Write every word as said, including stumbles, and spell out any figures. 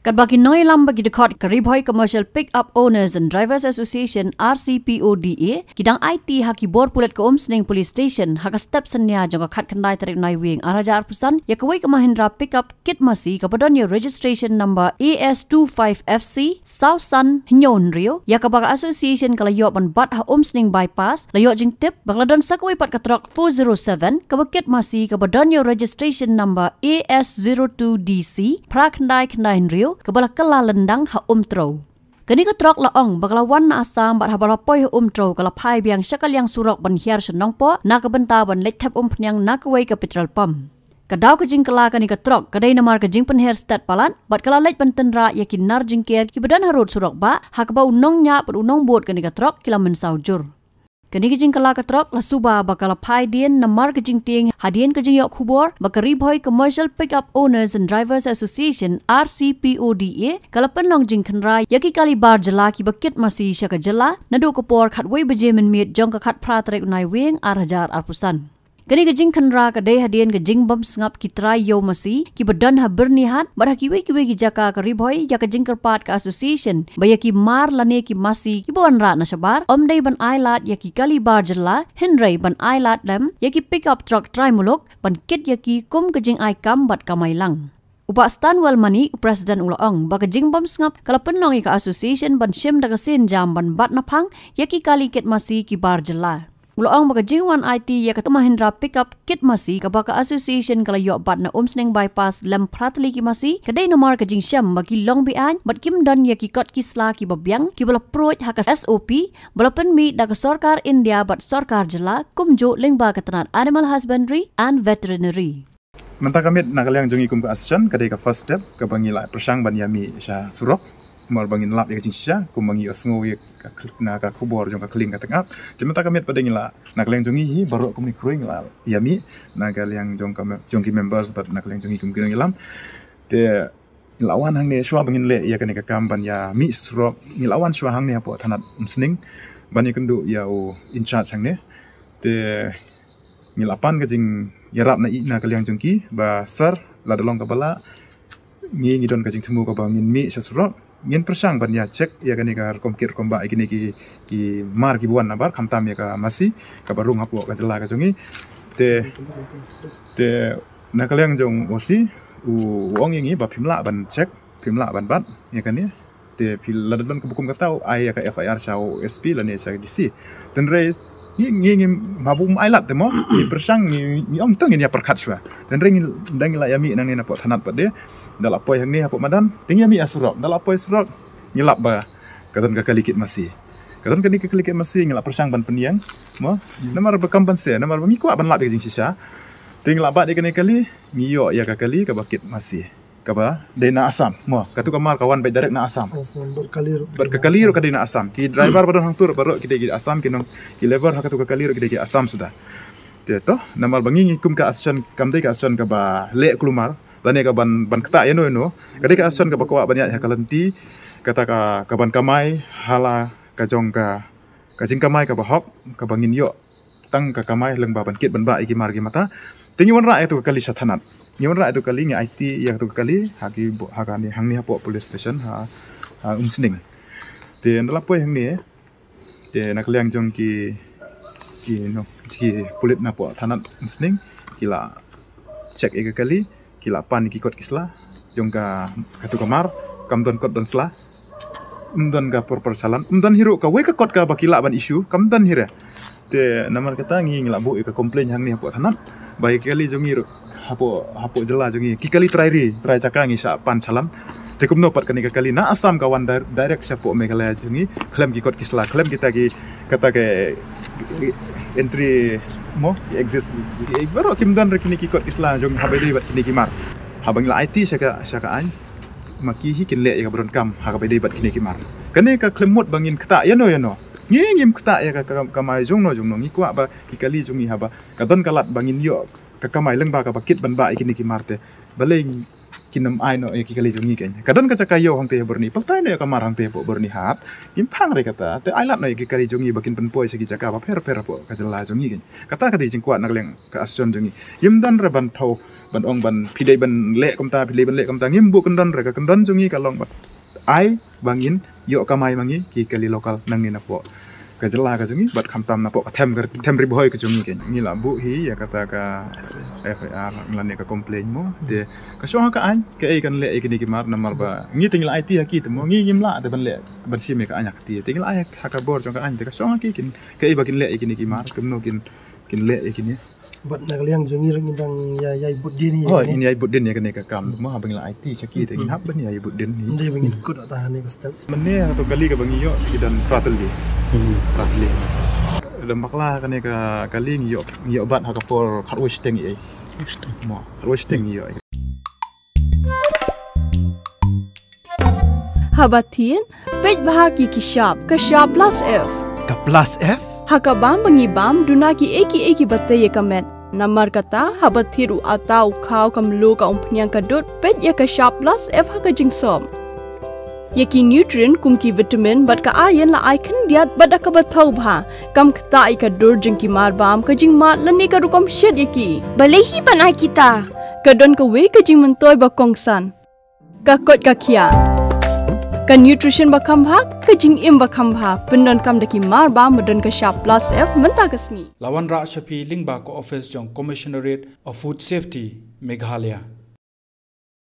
Katba ki nongïalam bad ki dkhot ka Ri Bhoi Commercial Pick Up Owners and Drivers Association, R C P O D A, ki dang aiti ha ki bor pulit ka Umsning Police Station ha ka step synñia jong ka khatkhyndai tarik Naiwieng ar hajar arphew san ïa kawei ka Mahindra pickup kit masi kaba don ïa registration number A S two five F C saw san hynñiew hynriew, ïa kaba ka association ka la ïoh ban bat ha Umsning Bypass, la ïoh jingtip ba ka la don sa kawei pat ka trok four zero seven kaba kit masi kaba don ïa registration number A S zero two D C phra khyndai khyndai hynriew kaba la kylla lyndang ha Umtrew. Kane ka trok la ong ba ka la wan na Assam bad haba la poi ha Umtrew ka la phai biang sha ka liang surok ban hiar sha Nongpoh na ka bynta ban leit thep umphniang na kawei ka petrol pump. Ka daw ka jingkylla kane ka trok ka dei namar ka jingpynher stet palat bad ka la leit ban tynrah ïa ki nar jingker kiba don harud surok bah, ha kaba u nongñiah bad u nongbud kane ka trok ki la mynsaw jur. Kane ka jingkylla ka trok la suba ba ka la phai dien namar ka jingtieng hadien ka jingïoh khubor ba ka Ri Bhoi Commercial Pick Up Owners and Drivers Association, R C P O D A, ka la pynlong jingkhynra ïa ki kali bar jylla kiba kit masi sha ka jylla naduh ka por khatwei baje mynmiet jong ka khatphra tarik Naiwieng ar hajar arphew san. Kane ka jingkhynra ka dei hadien ka jingbymsngap ki trai ïew masi kiba don ha Byrnihat bad ha kiwei kiwei ki jaka ka Ri Bhoi ïa ka jingkyrpad ka association ba ïa ki mar lane ki masi kiba wanrah na shabar ym dei ban ailad ïa ki kali bar jylla, hynrei ban ailad lem ïa ki pickup truck trai muluk ban kit ïa ki kum ka jingai kam bad kamai lang. U Bah Stanwell Mani, u president, u la ong ba ka jingbymsngap ka la pynlong ïa ka association ban shim da ka sienjam ban bat naphang ïa ki kali kit masi ki bar jylla. U la ong ba ka jingwan aiti ïa ka Mahindra pickup kit masi kaba ka association ka la ïoh bat na Umsning Bypass lem phra tylli ki masi ka dei namar ka jingshem ba ki long beaiñ bad kim don ïa ki kot ki sla kiba biang kiba la pruid ha ka S O P ba la pynmih da ka sorkar India bad sorkar jylla kumjuh lyngba ka tnat Animal Husbandry and Veterinary. Mynta ka miet na ka liang jong ngi kum ka association ka dei ka first step kaba ngi la pyrshang ban ïa mih sha surok. Namar ba ngin lap ïa ka jingshisha kumba ngi ïohsngew ïa ka khli-, na ka khubor jong ka khlieng ka tnat. Te mynta ka miet pat ngi la na ka liang jong ngi hi baroh kumne khrui ngi la ïa mih na ka liang jong ka me-, jong ki members bad na ka liang jong ngi kum ki nongïalam. Te ngi la wan hangne shuwa ba ngin leh ïa kane ka kam ban ïa mih surok, ngi la wan shuwa hangne hapoh thanat Umsning ban ïakynduh ïa u in charge hangne. Te ngi la pan ka jingïarap na i na ka liang jong ki ba sir, lada long kaba lah ngi, ngi don ka jingthmu kaba ngin mih sha surok, ngin pyrshang ban ïa check ïa kane ka rukom kit rukom bah ïa kine ki, ki mar kiba wan nabar khamtam ïa ka masi kaba rung hapoh ka jylla ka jong ngi. Te, te na ka liang jong O C u, u ong ïa ngi ba phim lah ban check, phim lah ban bat ïa kane. Te phi lada don kaba kum kata u ai ïa ka F I R sha u S P lane sha D C. Te hynrei ngi, ngi, ngi, haba um ai lad te mo, ngi pyrshang, ngi, ngi ong to ngin ïa pyrkhat shuwa. Te hynrei ngi, da ngi la ïa mih nangne napoh thanat pat de, da la poi hangne hapoh madan te ngi ïa mih ha surok, da la poi surok ngi lap ba ka don ka kali kit masi. Ka don kane ka kali kit masi ngi la pyrshang ban pynïeng mo, namar ba kam ban se, namar ba ngi kwah ban lap ïa ka jingshisha. Te ngi la bat ïa kane ka kali, ngi ïoh ïa ka kali kaba kit masi kaba dei na Assam mo, katu ka mar ka wan beit direct na Assam. Assam, bad ka kali ruh. Bad ka kali ruh ka dei na Assam. Ki driver ba don hangtu ruh baroh ki dei ki Assam, ki nong, ki labour ha katu ka kali ruh ki dei ki Assam suda. Te to, namar ba ngi, ngi kum ka association kam dei ka association kaba leh kulmar lane ka ban, ban ktah ïano ïano. Ka dei ka association kaba kwah ban ïaid ha ka lynti kata ka, ka ban kamai ha la ka jong ka, ka jingkamai kaba hok kaba ngin ïoh tang ka kamai lyngba ban kit ban bah ïa ki mar ki mata. Te ngi wanrah ïa katu ka kali sha thanat. Ngi wanrah ïa katu ka kali, ngi aiti ïa katu ka kali ha ki bo-, ha kane hangne hapoh police station ha, ha Umsning. Te ynda la poi hangne, te na ka liang jong ki, ki, no, ki pulit napoh thanat Umsning ki la check ïa ka kali, ki la pan ïa ki kot ki sla jong ka, katu ka mar, kam don kot don sla. Ym don ka por por challan, ym don hi ruh kawei ka kot kaba ki lah ban issue, kam don hi re. Te namar kata ngi, ngi la buh ïa ka complaint hangne hapoh thanat ba ïa ki kali jong ngi ruh hapoh, hapoh jylla jong ngi ki kali trai ri trai jaka ngi shah pan challan. Te kumno pat kane ka kali na Assam ka wan dir-, direct shapoh Meghalaya jong ngi khlem ki kot ki sla, khlem kita ki, kata ka entry mo, exit, baroh kim don re kine ki kot ki sla jong haba ïadei bad kine ki mar. Haba ngi la aiti sha ka, sha ka aiñ ma ki hi kin leh ïa kaba donkam ha kaba ïadei bad kine ki mar. Kane ka khlem mut ba ngin ktah ïano ïano. Ngi ngim ktah ïa ka, ka, kamai jongno jongno, ngi kwah ba ki kali jong ngi haba ka don ka lad ba ngin ïoh ka kamai lyngba kaba kit ban bah ïa kine ki mar te. Balei Kin ym ai noh ïa ki kali jong ngi kein. Ka don ka jaka ïew hangtei ha Burni, pynlait noh ïa ka mar hangtei ha Burni hat. Ngim phang re kata, te ai lad noh ïa ki kali jong ngi ba kin pynpoi sha ki jaka bapher bapher ha ka jylla jong ngi kein. Kata ka dei jingkwah na ka liang ka association jong ngi. Ngim don re ban thew, ban ong ban phi dei ban leh kumta, phi dei ban leh kumta. Ngim buh kyndon re, ka kyndon jong ngi ka long ban ai ba ngin ïoh kamai ma ngi ki kali local nangne napoh ka jylla ka jong ngi, bad khamtam napoh ka them, ka them Ri Bhoi ka jong ngi kein. Ngi la buh hi ïa kata ka F I R lane ka complaint mo. Te ka shong ha ka aiñ kaei kan leh ïa kine ki mar, namar ba ngi te ngi la aiti ha ki te mo, ngi ngim lah te ban leh ban shim ïa ka aiñ ha kti. Te ngi la ai ha ka bor jong ka aiñ, te ka shong ha ki kin kaei ba kin leh ïa kine ki mar, kumno kin, kin leh ïa kine. Bad na ka liang jong ngi ruh ngin dang ïa, ïa bud din ïa. Oh, kane. Ngin ïa bud din ïa kane ka kam. Mo haba ngi la aiti sha ki te ngin hap ban ïa bud din hi. Ym dei ba ngin kut ïa ta ha kane ka step. Mynne ha kato ka kali kaba ngi ïoh te ki don phra tylli. Hmm. Phra tylli. Lada bakla ha kane ka kali ngi ïoh, ngi ïoh bat ha ka por khatwei shiteng ïa. Mo, khatwei shiteng ngi ïoh. Haba thied, peit bha ki ki shap, ka shap plus F. Ka plus F? Ha ka bam ba ngi bam, duna kiei kiei kiba tei ïa ka met. Namar kata, haba thied u atta, u khaw, ka mluh, ka umphniang, ka dud, peit ïa ka shap plus F ha ka jingsop. Ïa ki nutrient kum ki vitamin bad ka iron la ai khyndiat bad da kaba thew bha. Kam ktah ïa ka dur jong ki mar bam, ka jingmad lane ka rukom shet ïa ki. Balei hi ban ai kita? Ka don kawei ka jingmyntoi ba kongsan. Ka koit ka khiah. Ka nutrition ba kham bha, ka jingim ba kham bha. Pyndonkam da ki mar bam ba don ka shap plus F mynta ka sngi. La wanrah sha phi lyngba ka office jong Commissionerate of Food Safety, Meghalaya.